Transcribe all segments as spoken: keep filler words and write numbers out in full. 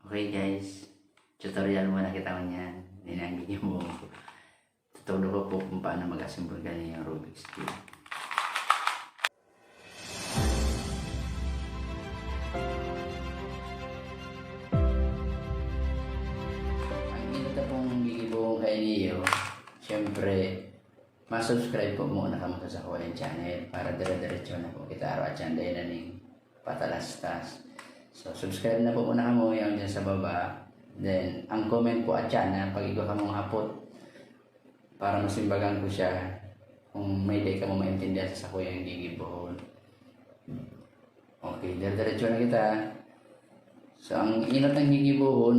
Okay guys, tutorial muna kita ngunyan. Yan ang gigibo ko. Tuturo ko po kung paano mag-assemble kaini yung Rubik's Cube. Ang ito pong gigibo ko kaini, siyempre, ma-subscribe po muna kamo sa sakuyang channel para dire-diretso na po kita aro at yan dahil na ning patalastas. So, subscribe na po muna kamo yung dyan sa baba. Then, ang comment po at yan, na pag-igwa kamong hapot para masimbagan ko siya kung may di kamo maintindihan sa sakuyang gigibohon. Okay, dire-diretso na kita. So, ang inot ng gigibohon,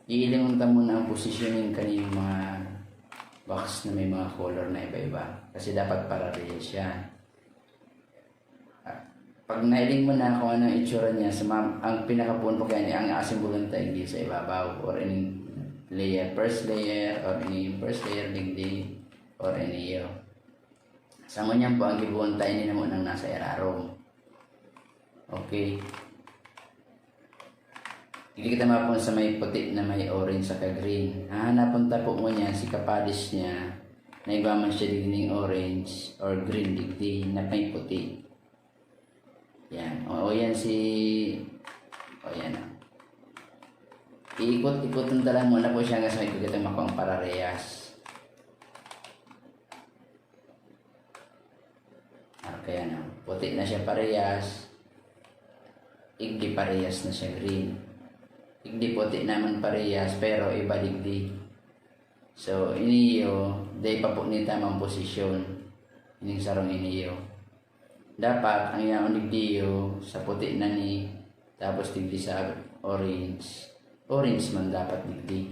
iilingon ta muna ang positioning kaning mga box na may mga color na iba-iba. Kasi dapat parehas siya. Ah, pag nailing mo na kung anong itsura niya, sa mam- ang pinakapuon po kaya niya, ang asimbulan tayo sa ibabaw or in layer, first layer, or in first layer, digdi, or in iyo. Sa ngunyan po, ang gibuhon tayo ni namo nang nasa irarom. Okay. Hindi kita mapon sa may puti na may orange saka green. Hahanapon ta po ngunyan si kapares niya na igwa man siya digdi ning orange or green digdi na may puti. Yan. O, o yan si... O yan, o. Iikot-ikoton ta lang muna po siya hanggang sa may pagkatang makuang parareyas. Okay, ano, puti na siya parehas. Igdi parehas na siya green. Igdi puti naman parehas, pero iba digdi. So, iniyo, day pa po ni tamang posisyon. Ining sarong iniyo. Dapat, ang yaon digdiyo, sa puti na ni, tapos digdi sa orange. Orange man dapat digdi.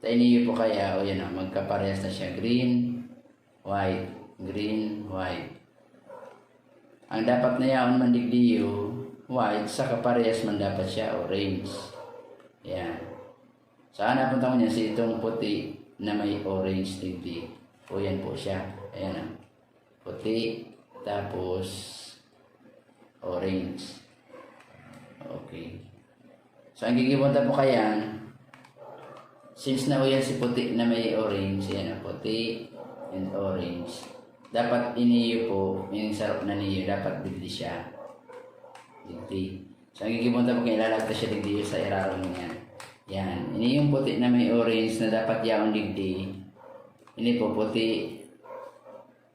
Sa iniyo po kaya, o yan o, magkaparehas na siya. Green, white, green, white. Ang dapat na yaon man digdiyo, white, sa kaparehas man dapat siya, orange. Yan. Saan napunta mo niya? Si itong puti na may orange digdi. O yan po siya. Ayan o. Puti, tapos orange. Okay. So, ang gigibo ta po kayan, since nauyan si puti na may orange, yan ang puti and orange. Dapat iniyo po, yung sarap na niyo, dapat digdi siya. Digdi. So, ang gigibo ta po, kailalagta siya digdi sa irarom niya. Yan. Ini yung puti na may orange na dapat yaon digdi. Ini po, puti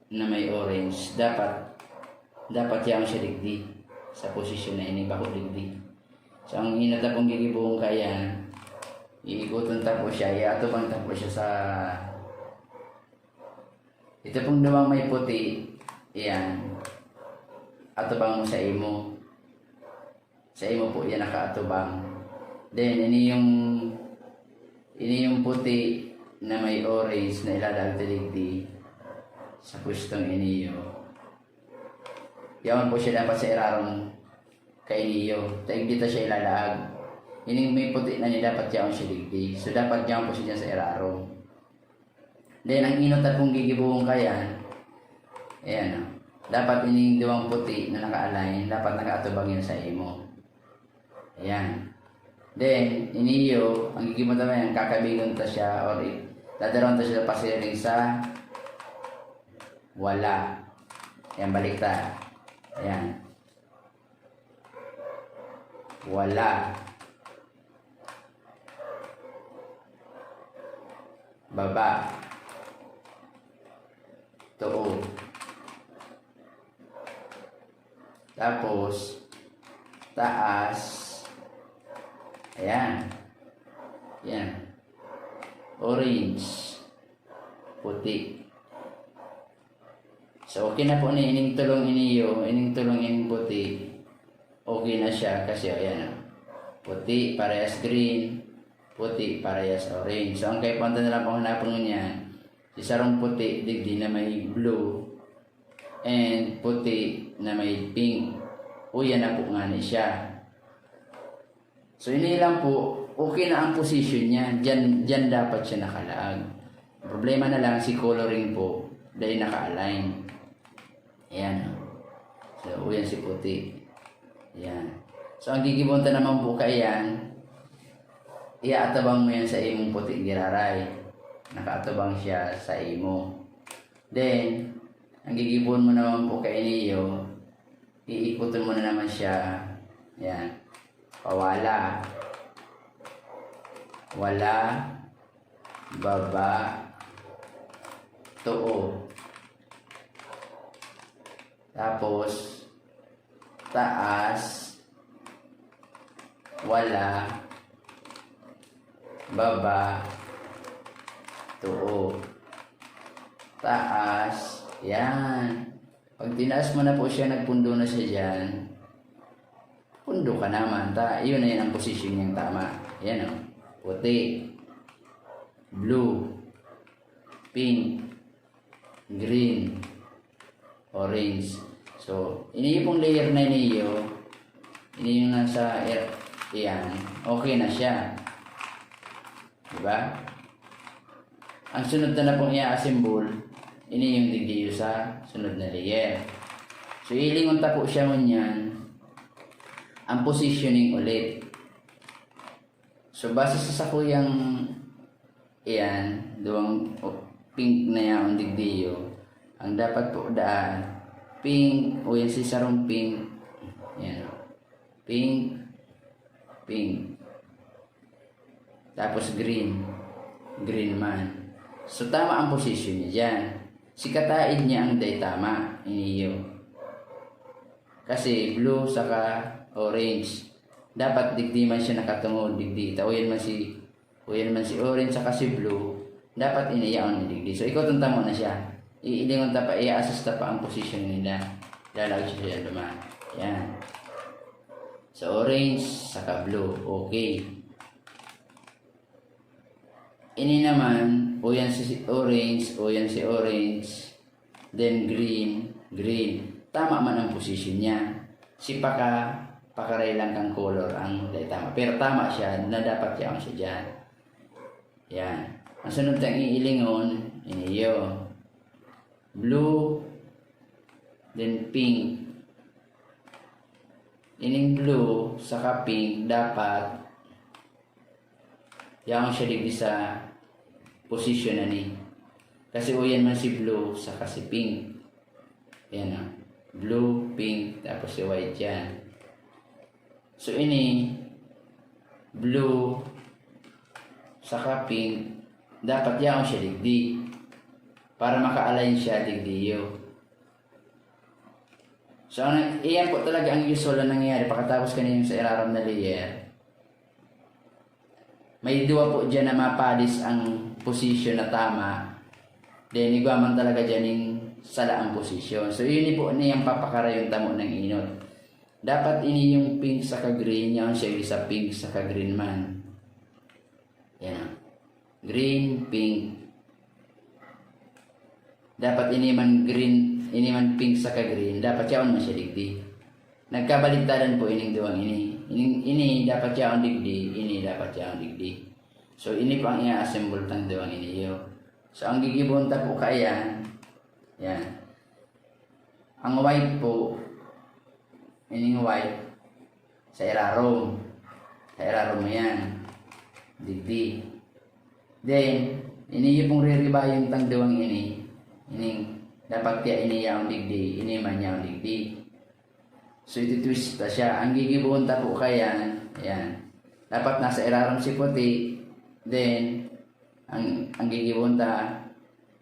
na may orange, dapat, dapat yaon siya digdi sa posisyon na ini, bako digdi. So, ang inot na pong gigibuhon kaya, iikuton ta po siya, iatubang ta po siya sa, ito pong duwang may puti, iyan, atubang mo sa imo. Sa imo po yan nakaatubang. Then, ini yung, ini yung puti na may orange na ilalaag ta digdi sa pwestong iniyo. Yaon po siya dapat sa irarom kainiyo. Taig dito siya ilalaag. Ining may puti na niya dapat yaon siya digdi. So, dapat yaon po siya dyan sa irarom. Then, ang inot na pong gigibuhon kayan, ayan o. Dapat ining duwang puti na naka-align, dapat nakaatubang yan sa imo. Ayan. Then, iniyo, ang gigibo ta yan, kakabigon ta siya, or i- dadaron ta siya pasiring sa wala. Ayan, balik ta. Ayan. Wala. Baba. Tuo. Tapos, taas. Ayan. Ayan. Orange. Puti. So, okay na po ni ining tulong iniyo, ining tulong ining puti. Okay na siya kasi, ayan, o. Puti, parehas green. Puti, parehas orange. So, ang kaipuhan ta na lang panghanapon ngunyan, si sarong puti, digdi na may blue, and puti na may pink. Uyan na po nga ni siya. So, ini lang po, okay na ang position niya. Diyan, diyan dapat siya nakalaag. Ang problema na lang, si coloring po, dahil naka-align. Ayan. So, uyan si puti. Ayan. So, ang gigibon ta naman po kaiyan, iaatubang mo yan sa imong puti giraray. Nakaatubang siya sa imo. Then, ang gigibon mo naman po kaini, iikuton mo na naman siya. Yan. Pawala. Wala. Baba. Too. Tapos, taas. Wala. Baba. Too. Taas. Yan. Pag tinaas mo na po siya, nagpundo na siya dyan. Pundo ka naman. Ta, yun na yan ang posisyon niyang tama. Yan o. Puti. Blue. Pink. Green. Orange. So, ini pong layer na iniyo, ini yung nasa air, yan. Okay na siya. Diba? Ang sunod na na pong i-assemble, ini yung digdiyo sa sunod na layer. So, ilingon ta po siya ngunyan, ang positioning ulit. So, base sa sakuyang iyan, duwang o, pink na yaon digdiyo, ang dapat po daan, pink, o yan si sarong pink, yan, pink, pink. Tapos green, green man. So, tama ang posisyon niya dyan. Si kataid niya ang day tama, iniyo. Kasi blue saka orange. Dapat digdi man siya nakatungod, digdi. Ta uyan man si, uyan man si orange saka si blue. Dapat ini yaon ni digdi. So, ikuton ta mo na siya. Iilingon ta pa, i-assess ta pa ang posisyon nila. Lalaw siya siya duman. Yan. So, orange saka blue. Okay. Ini naman, uyan si orange, uyan si orange, then green, green. Tama man ang posisyon niya. Si paka, pakaray lang kang color ang dai tama. Pero tama siya na dapat yaon siya dyan. Yan. Ang sunod tang iilingon, iniyo. Blue, then pink. Ining blue saka pink dapat yaon siya digdi sa posisyon na ni. Kasi uyan man si blue saka si pink. Yan o. Blue, pink, tapos si white yan. So, ini, blue, saka pink, dapat yaon siya digdi. Para maka-align siya digdiyo. So, ang, iyan po talaga ang usual na nangyayari pagkatapos kanina sa irarom na layer. May duwa po dyan na mapadis ang posisyon na tama. Then, igwa man talaga dyan yung sala ang posisyon. So, yun po niyang papakarayon tamo ng inot. Dapat ini yung pink saka green, yaon siya sa pink saka green man. Yan o. Green, pink. Dapat ini man green, ini man pink saka green, dapat yaon man siya digdi. Nagkabaligtaran po ining duwang ini. Ining, ini dapat yaon digdi, ini dapat yaon digdi. So, ini po ang i-assemble tang duwang ini, yo. So, ang gigibon ta po kaiyan, yan. Ang white po, ining white, sa irarom. Sa irarom mo yan. Digdi. Then, ini yung pong riribayon tang duwang ini. Ining, dapat kaya ini yaon digdi, ini man yaon digdi. So, iti-twist ta siya. Ang gigibohon ta po kaya, yan. Dapat nasa irarom si puti. Then, ang, ang gigibohon ta,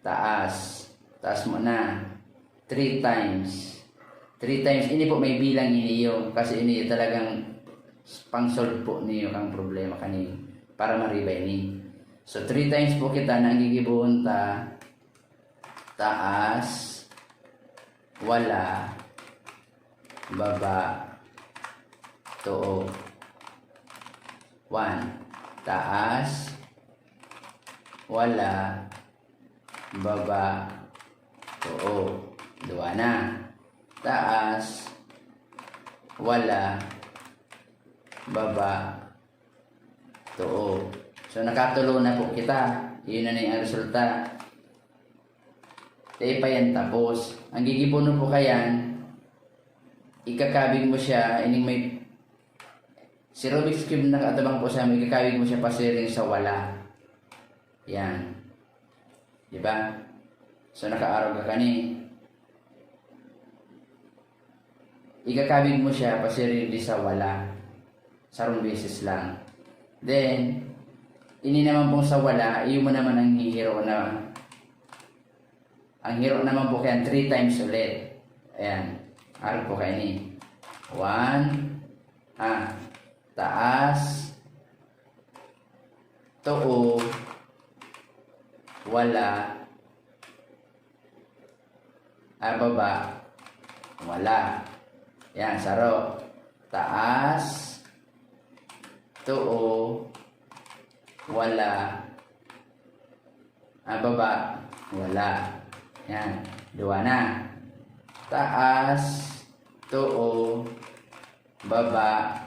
taas. Taas mo na. Three times. Three times. Ini po may bilang ini yung, kasi ini talagang pang-solve po niyo ang problema kanin para mariba ini. So, three times po kita na ang gigibohon ta, taas, wala, baba, too. One, taas, wala, baba, too. Duwa na. Taas, wala, baba, too. So, nakatulo na po kita. Yun na na yung resulta. Dai pa yan tapos. Ang gigibohon po kayan, ikakabig mo siya, ining may, Si Rubik's Cube nakaatubang po sa imo, ikakawig mo siya pasiring sa wala. Yan. Di ba? So, nakaarog ka kani. Ikakawig mo siya pasiring di sa wala. Sarong beses lang. Then, ini naman pong sa wala, iyo mo naman ang hihiro na. Ang hiro naman po kaya three times ulit. Ayan. Arog po kaini. One, ah, taas, too, wala, ah, baba, wala. Yan, saro. Taas, too, wala, ah, baba, wala. Yan, duwa na. Taas, too, baba.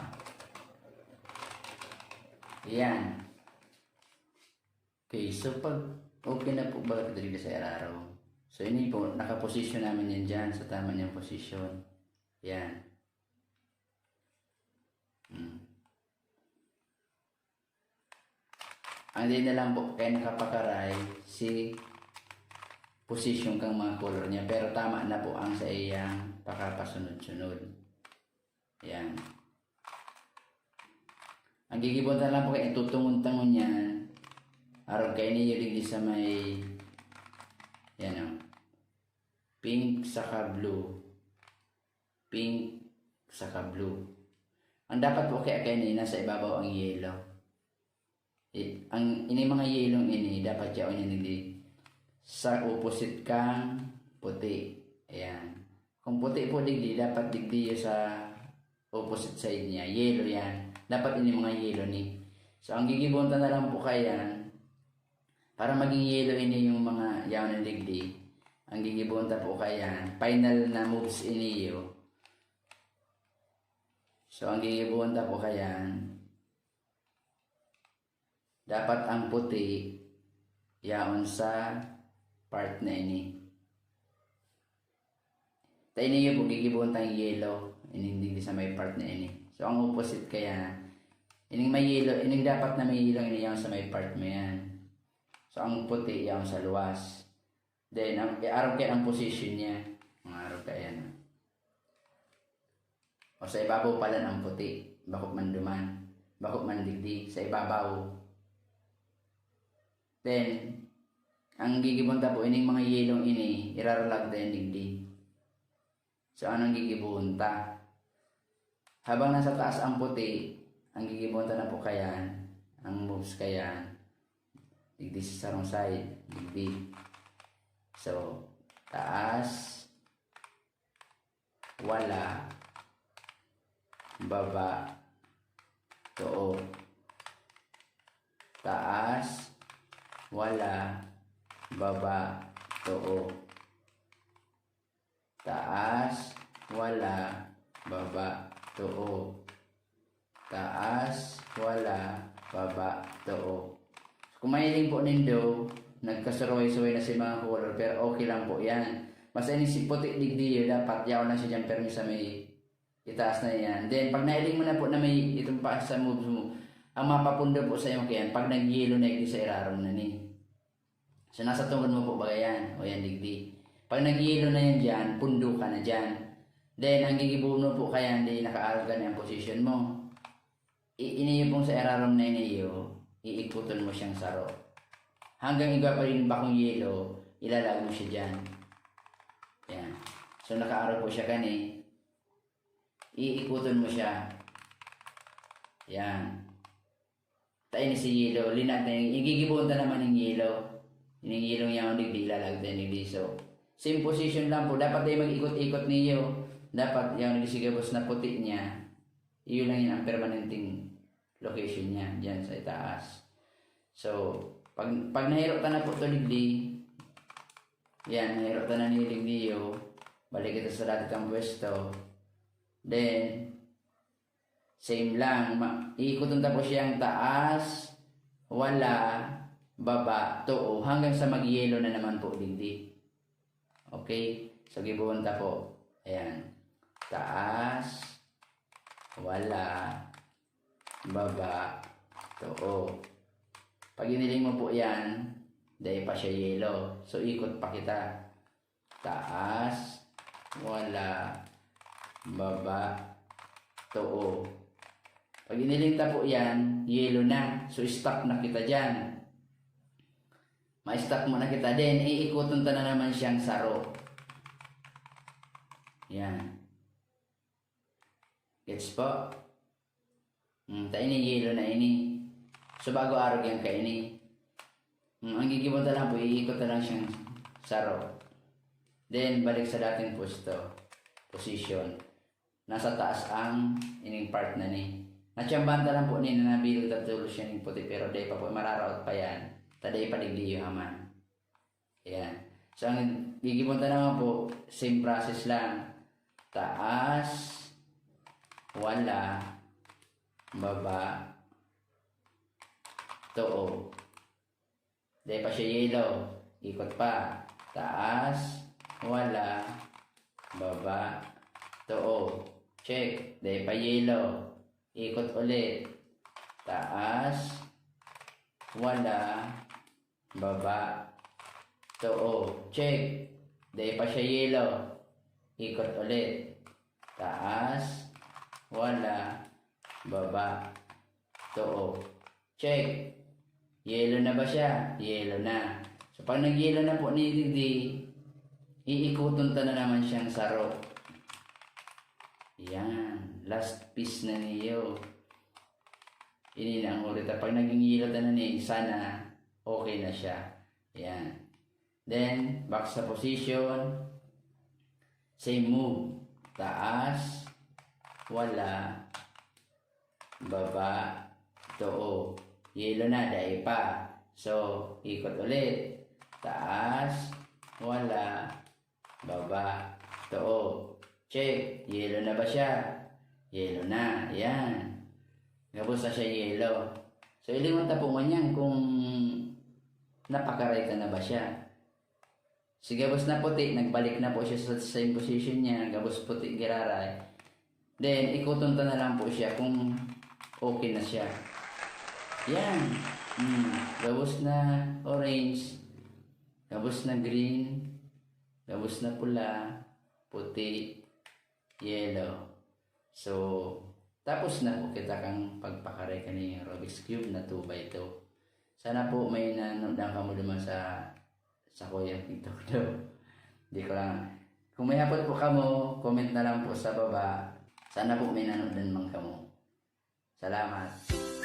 Yan. Okay, so pag okay na po ba diri sa iraraw? So ini po, nakaposisyon namin yan dyan sa tama niyang posisyon. Yan. Hmm. Ang di na lang po kaya nakapakaray si posisyon kang mga color niya, pero tama na po ang sa iyang pakapasunod-sunod. Yan. Ang gigibon ta lang po kaya itutungon-tangon yan. Arog kayo ninyo digdi sa may, yan o, pink saka blue. Pink saka blue. Ang dapat po kaya kayo nasa ibabaw ang yellow. I-, ang, ini mga yellow ini, dapat yaon yan digdi sa opposite kang puti. Ayan. Kung puti po digdi, dapat digdi yun sa opposite side niya. Yellow yan. Dapat ini mga yellow ni. So, ang gigibon ta na lang po kayan, para maging yellow ini yung mga yaon na digdi. Ang gigibon ta po kayan, final na moves ini yo. So, ang gigibon ta po kayan, dapat ang puti, yaon sa part na ini. Ta ini yo po, gigibon tang yellow, ining digdi sa may part na ini. So, ang opposite kaya, ining may yellow, ining dapat na may yellow, ini yaon sa may part mo yan. So, ang puti, yaon sa luwas. Then, ang, iarog kaya ang position niya. Mga arog kaya na. O sa ibabaw pala ang puti. Bako man duman. Bako man digdi. Sa ibabaw. Then, ang gigibon ta po, ining mga yellow ini, iraralag ta yan digdi. So, anong gigibon ta? Habang nasa taas ang puti, ang gigibon ta na po kayan, ang moves kayan, digdi sa sarong side, digdi. So, taas, wala, baba, too. Taas, wala, baba, too. Taas, wala, baba, too. Taas, wala, baba, too. Kung mahiling po nindo, nagkasuruhay-suhay na si mga color, pero okay lang po yan. Basta ini si puti digdi, dapat yaon lang siya dyan, permi sa may itaas na yan. Then, pag nailing mo na po na may itong pa sa moves mo, ang mapapundo po sa iyo kaya, pag nag-yellow na yung sa irarom na ni. So, nasa tungod mo po ba yan? O yan, digdi. Pag nag-yellow na yan dyan, pundo ka na dyan. Then, ang gigibuhon mo po kaya, hindi nakaarog gani ang position mo. I-, iniyo pong sa irarom na iniyo, iikuton mo siyang saro. Hanggang igwa pa rin bakong yelo, ilalag mo siya dyan. Yan. So, nakaarog po siya kani. Iikuton mo siya. Yan. Ta ini si yelo, linag na yung, igigibuhon ta naman yung yelo. Yung yelo niya, hindi ilalag din yung liso. Same position lang po. Dapat tayo mag-ikot-ikot niyo. Dapat yung sigabos na puti niya. Iyo lang yun ang permanenteng location niya, dyan sa itaas. So, pag, pag nahiro ta na po to digdi, yan, nahiro ta na ni digdi yo, balik kita sa dati kang pwesto. Then, same lang, ma-, iikuton ta po siyang taas, wala, baba, too, hanggang sa mag-yelo na naman po digdi. Okay? So, gibuhon ta po. Ayan. Taas, wala, baba, too. Pag iniling mo po yan, dai pa siya yelo. So, ikot pa kita. Taas, wala, baba, too. Pag iniling ta po yan, yelo na. So, stop na kita dyan. Ma-stop muna kita. Then, iikoton ta na naman siyang saro. Yan. Gets po? Hmm, ta ini, yelo na ini. So, bago arog yan kaini. Hmm, ang gigibon ta lang po, iikot na lang siyang saro. Then, balik sa dating pwesto, position. Nasa taas ang ining part na ni. Natsambahan ta lang po ni na nabilog ta tulos siya ning puti, pero dai pa po, mararaot pa yan. Ta dai pa digdiyo haman. Ayan. So, ang gigibon ta naman po, same process lang. Taas, wala, baba, too. Dai pa siya yelo. Ikot pa. Taas, wala, baba, too. Check. Dai pa yelo. Ikot ulit. Taas, wala, baba, too. Check. Dai pa siya yelo. Ikot ulit. Taas, wala, baba, too. Check. Yelo na ba siya? Yelo na. So, pag nagyelo na po ni digdi, iikoton ta na naman siyang saro. Yan. Last piece na niyo. Ini na ang huli ta. Pag naging yelo ta na ni, sana okay na siya. Yan. Then, back sa position. Same move. Taas, wala, baba, too. Yelo na, dai pa. So, ikot ulit. Taas, wala, baba, too. Check. Yelo na ba siya? Yelo na. Yan. Gabos na siya yelo. So, ilingon ta po ngunyan kung napakaray ta na ba siya. Si gabos na puti, nagbalik na po siya sa same position niya. Gabos puti, giraray. Then, ikoton ta na lang po siya kung okay na siya. Yan. Hmm. Gabos na orange. Gabos na green. Gabos na pula. Puti. Yelo. So, tapos na po kita kan pagpakaray kaning Rubik's Cube na two by two. Sana po may nanonood kamo duman sa, sa kuyang TikTok daw. Di ko lang. Kung may hapot po kamo, comment na lang po sa baba. Sana po may nanonood man kamo. Salamat.